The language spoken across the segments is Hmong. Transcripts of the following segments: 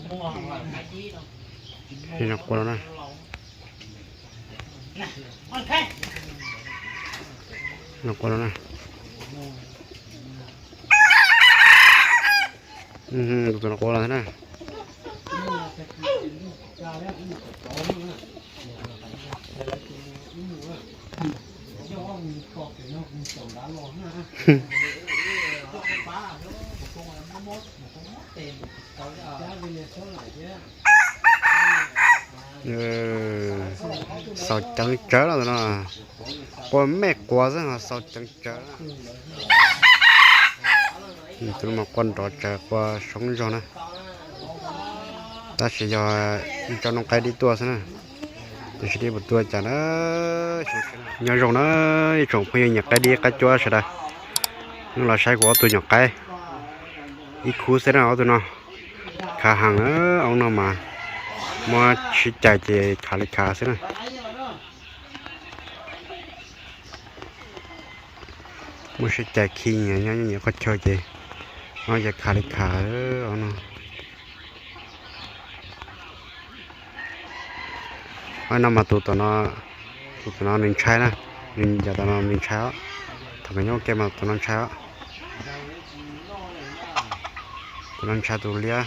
Nov qua no na. Nov qua no na. Tus no qua los thiab na. Xaus ceev tsawv no, tus no qua mej quas xwb, xaus ceev tsawv. Tus no mas qua nrov tsawv, qua soob zog na. Tab sis yog ib tsob noob qaib dib tuaj xwb na. Tab sis dib puas tuaj cas na. Nyob zoo na ib tsoom phooj ywg nyiam qaib dib qaib cuab sawv daws, nej los saib kuv ob tug nyuam qaib ib khub xwb na, ob tug no khav heev na. Ob no mas muab sib cais ces khav li khav xwb na. Muab sib cais khi nyias nyob nyias qhov chaw ces ob ces khav li khav no. Ob no mas tus tom no, tus tom no nws ntshai na, nws yog tom no nws ntshai os. Thaum nws nyob ua ke mas tus no ntshai os. Tus no ntshai tus liab,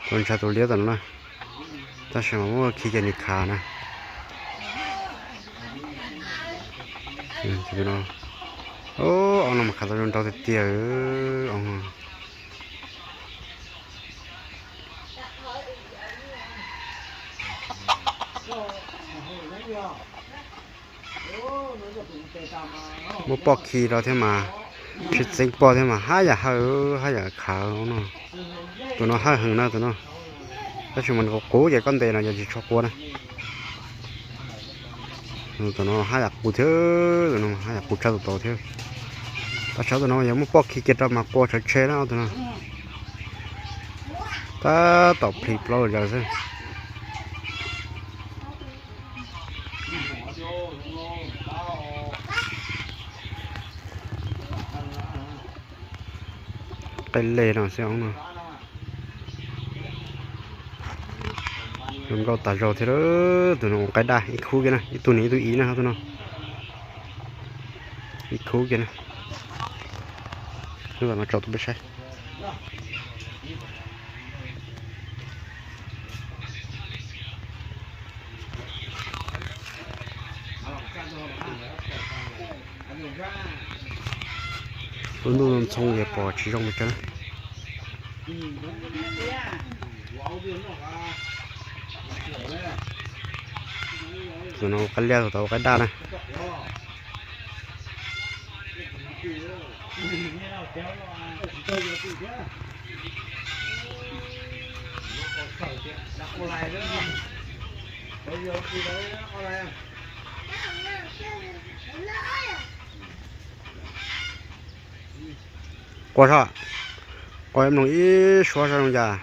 tus no ntshai tus liab tom no na. Tab sis mas muab khi ces nws khav na. Ob no mas khav tau zoo nraug tiag tiag. Muab poj khi rau thiab mas, tsis txeeb poj thiab mas haj yam hawj haj yam khav no. Tus no hawj heev na tus no. Tab sis mas nws qus qus ces koj ntes no yog tsis tshua qua na. Tus no haj yam qus thiab, tus no haj yam qus tshaj tus tod thiab. Tab sis tus no yog muab poj khi kiag rau mas qua tshav tshe na tus no. Tab tom plhis plaub zaws xwb. Qaij lej no xwb no. Zoo nkauj tas zog thiab. Tus no ua qaib daj ib khub kiag na, ib tug niam ib tug iv na tus no. Ib khub kiag na. Hnub no tso tus peb saib. Lub ntuj ntxhoo es pom tsis zoo pes tsawg. Tus no ua qaib liaj, tus tod ua qaib daj na. Qua saib, qua mloog ib suab saib zoo cas.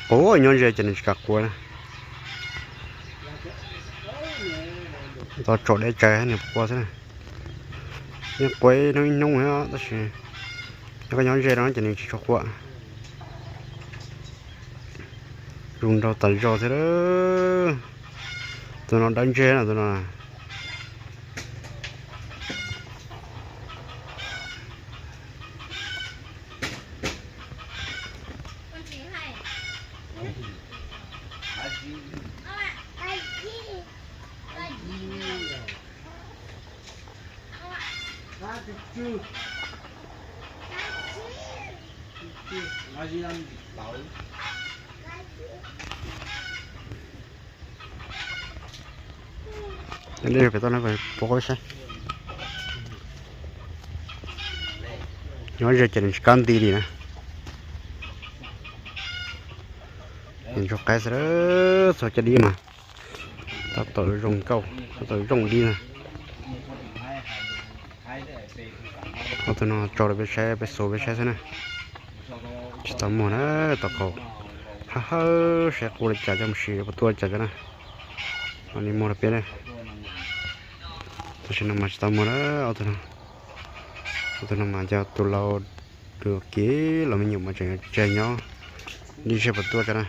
Quav nyob ze ces nws tsis kam qua na. Tau tsaus deb tsawv nws quav xwb na. Yeej quav ib hnub ib hnub thiab tab sis yog koj nyob ze no ces nws tsis tshua quav. Zoo nraug tas zog thiab. Tus no dawb ntseg na tus no. Peb tau no peb saib. Nyob ze ces nws tsis kab nti li na. Nws ntsuag qaib xwb, txog cov dib mas tab tom zoo nkauj, tab tom zoo dib na. Ob tug no tso rau peb saib, peb xuas peb saib xwb na. Tsis tau muag na, tau qhov hawb hawb saib qua li cas coj mus sim puas tuaj li cas cov na. Mam li muag rau peb na. Tam sim no mas tsis tau muag na, ob tug no, ob tug no mas cov tus laus, tus kiv los me nyuam mas tseem tseg nyob, ib sij puas tuaj tso na.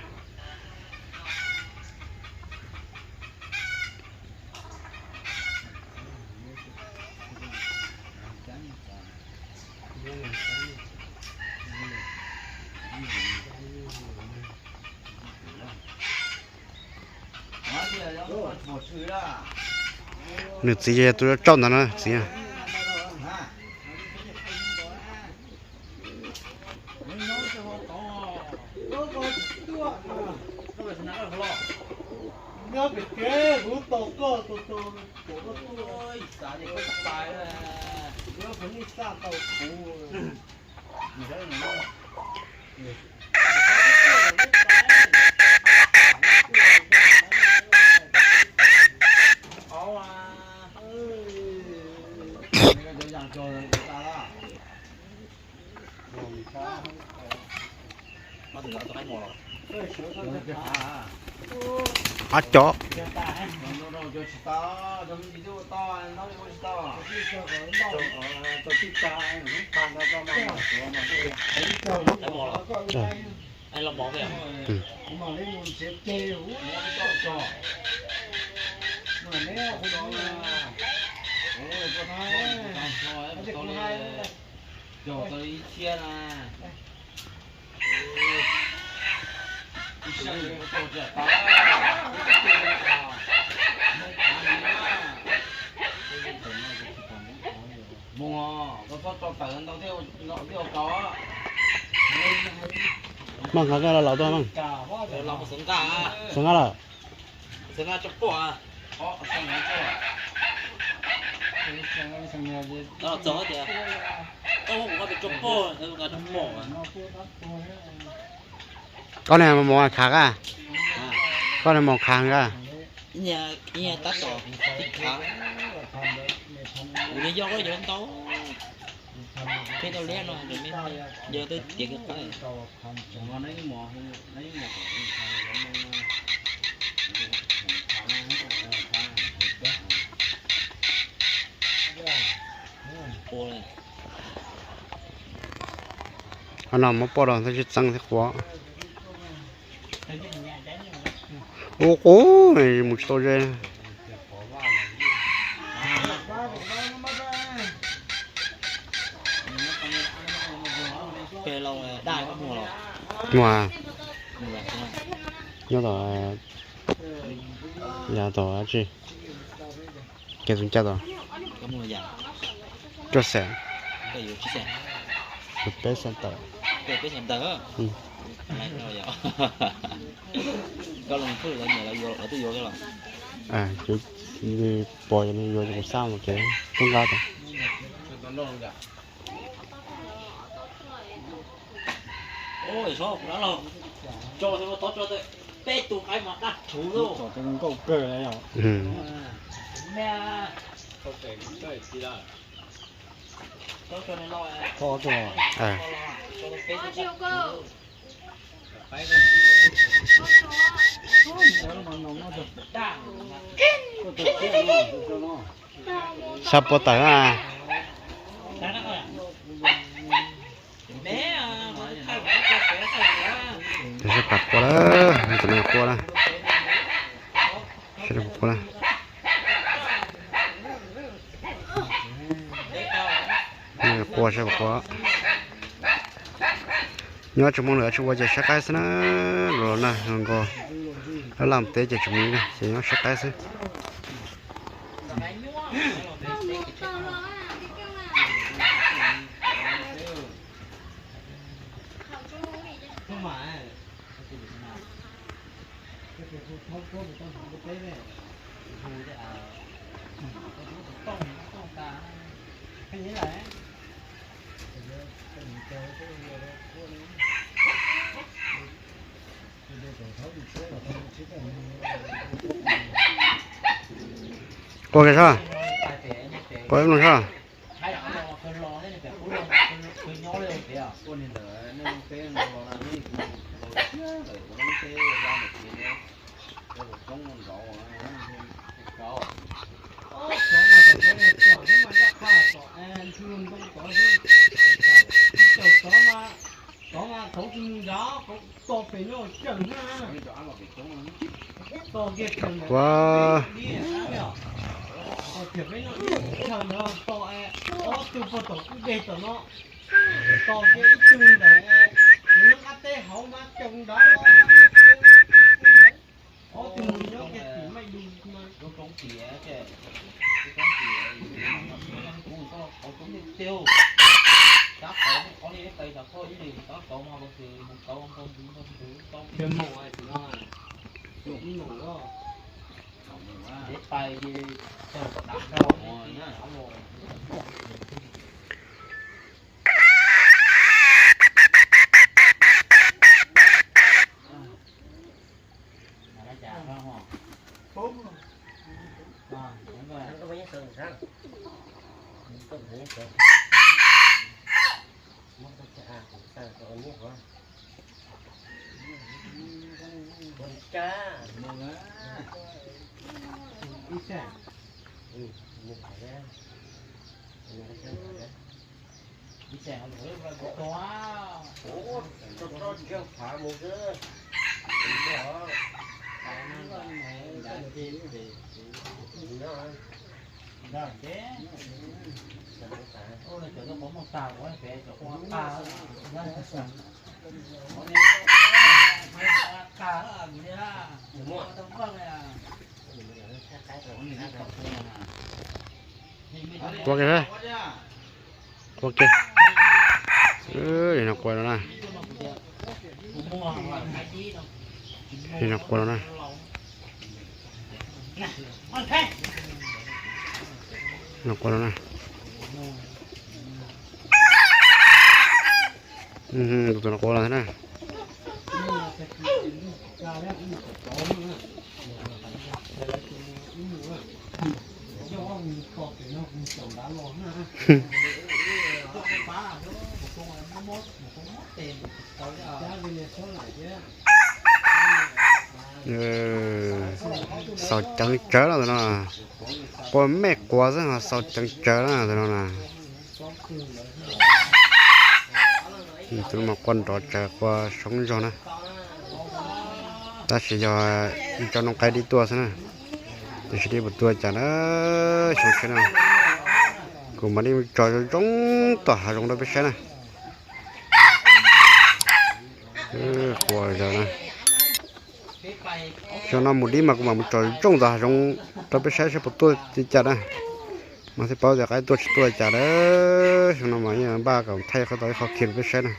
Nws txiv yog tus tsauj ntawd na txiv. Ab cov. Maj nqa koj los tuaj maj. Xav nqa lawm. Koj ne mos khav koj, koj ne mos khav koj. Tab tom ib khav, kuv yog yog ntau, peb tau liab no, yog twb tiav kiag qab. Qhov no muab poj rau tab tsis txeeb thiab qhuav. Ua qub mus tsis tau ze. Muag nyob tom, yav tom tsi, ces tus ncaj tom, cuaj xees, peb xees tawm. Pom yuav kuv xaj mus kev tub nqab tod. Peb tus qaib mas daj rhuv. Sab puab tawm na. Sab pam qua lawm, tus no qua na. Sab pam qua na. Qua sab pam qua. Nyob tsis muaj lwm tsis ua ces saib qaib xwb na. Los na nkaus, laj laj teb ces tsis muaj li na ces nyob saib qaib xwb. Qua kiag sab, qua ib lub sab. Kauv tus mus nrad, kauv tos pem no tseem na. Tos kiag tseem ntawm, tos kiag peb no ib tshawm ntawd tos ob tug pog tom kwj deg tom no, tos kiag ib tug ntawm tus nyob qab teb hauv mas tseem nrad, ob tug mus nyob kiag tim Maij Du mas. Qua kiag, qua kiag. Nim no qua no na. Nim no qua no na. No qua no na. Tus tus no qua no na. Xaus ceev tsawv na tus no, qua mej quas xwb ho xaus ceev tsawv na tus no na. Tus no mas qua nrov tsawv qua soob zog na. Tab sis yog ib tsob nooj qaib dib tuaj xwb na, tiam sis dib puas tuaj cas na, xyoo seb na. Kuv mam li mus tso zoo zoo tom hav zoov rau peb saib na. Qua zaws na. Xyoo no mus dib mas kuv mam mus tso zoo tom hav zoov rau peb saib seb puas tuaj li cas na. Mas thiaj paub tias qaib tuaj tsis tuaj li cas na. Xyoo no mas yeej npaj kom thaij qhov tau ib qho khi rau peb saib na.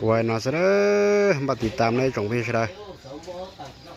Qua no xwb na, npaj tiv tam no ib tsoom phooj ywg sawv daws.